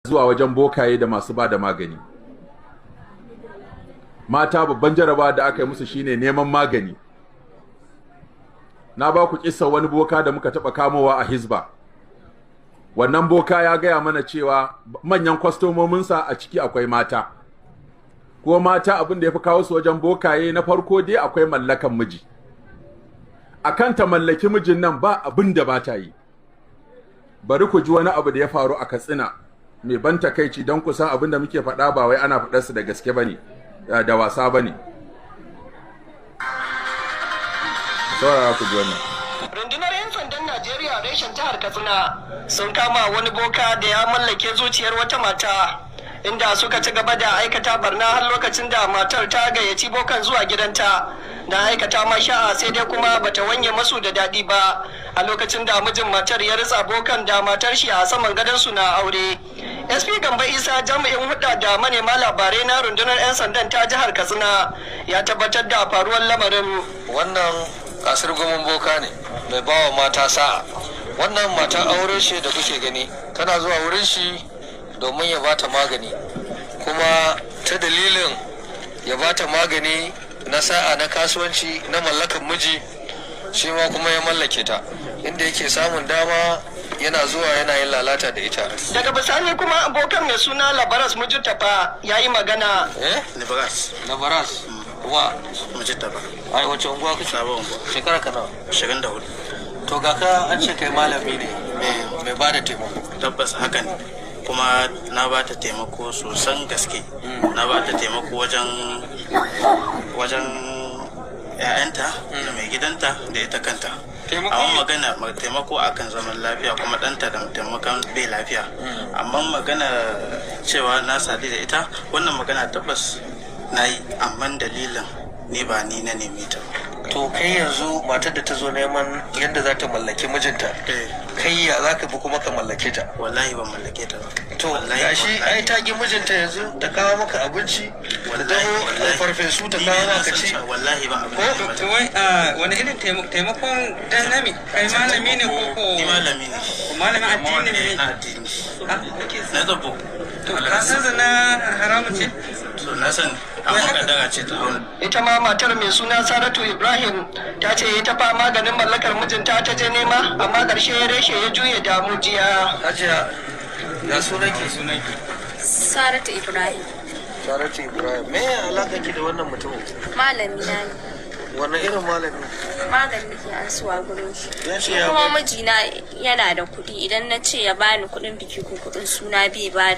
Zuwa wajen bokaye da masu ba da magani. Mata, babban jaraba da aka yi musu shine neman magani. Na ba ku kissa wani boka da muka taɓa kamowa a Hizba. Wannan boka ya gaya mana cewa manyan kwastomominsa a ciki akwai mata. Ko mata, abin da ya fi kawo su wajen bokaye, na farko dai akwai mallakan miji. Akan ta mallaki mijin nan, ba abin da ba ta yi. Bari ku ji wani abu da ya faru a Katsina mai ban takaici, don kusan abin da muke faɗa ba wai ana faɗarsu da gaske bane, da wasa bane. Saurara ku ji wannan. Rundunar 'yan sandan Najeriya reshen jihar Katsina sun kama wani boka da ya mallake zuciyar wata mata, inda suka ci gaba da aikata barna har lokacin da matar ta gayyaci bokan zuwa gidanta da aikata masha'a. Sai dai kuma bata wanye masu da daɗi ba a lokacin da mijin matar ya ritsa bokan da matar shi a saman gadon su na aure. SP Gamba Isa, jami'in hulɗa da manema labarai na rundunar 'yan sandan ta jihar Katsina, ya tabbatar da faruwar lamarin. Wannan kasar gomin boka ne mai bawa mata sa'a. Wannan mata aure ce da kuke gani, tana zuwa wurin shi domin ya bata magani, kuma ta dalilin ya bata magani na sa'a, na kasuwanci, na mallakan miji, shi ma kuma ya mallake ta, inda yake samun dama yana zuwa yana yin lalata da ita. Daga bisani kuma bokan mai suna Labaras Mujtafa ya yi magana. Eh. Labaras. Labaras wa? Mujtafa. Ai wace unguwa kake? Sabon unguwa. Shekara ka nawa? 24. To, ga ka an ce kai malami ne mai ba da taimako. Tabbas haka ne, kuma na ba ta taimako sosan gaske. Na ba ta taimako wajen 'ya'yanta da mai gidanta da ita kanta. Amma magana taimako akan zaman lafiya, kuma ɗanta da taimakon bai lafiya. Amma magana cewa na sadu da ita, wannan magana tabbas na yi, amma dalilin ni ba ni na nemi ta ba. To, kai yanzu matar da ta zo neman yadda za ta mallaki mijinta, kai ya za ka bi kuma ka mallake ta? Wallahi ban mallake ta ba. To, Wallahi, gashi wallahi. ai ta ki mijinta, yanzu ta kawo maka abinci ta daho farfesu ta Ni kawo ne na maka san ci. cewa wallahi ba abin Ko? da ya mata. To wai wani irin taimakon dan nami kai malami ne ko ko? Ni malami ne. Malamin addini ne? Na addini. Ah, okay. Na tsabbo. To, ka san zina haramun ce? To, na sani, amma kaddara ce ta hau. Ita ma matar mai suna Saratu Ibrahim ta ce ita fa maganin mallakar mijinta ta je nema, amma ƙarshe reshe ya juye da mujiya. Hajiya, ya sunanki? Saratu Ibrahim. Saratu Ibrahim, me ya alaka ki da wannan mutumin? Malami na ne. Wannan irin malami? Magani ke ansuwa gurin shi. Ya ce ya Kuma mijina yana da kuɗi, idan na ce ya bani kuɗin biki ko kuɗin suna, bai bani.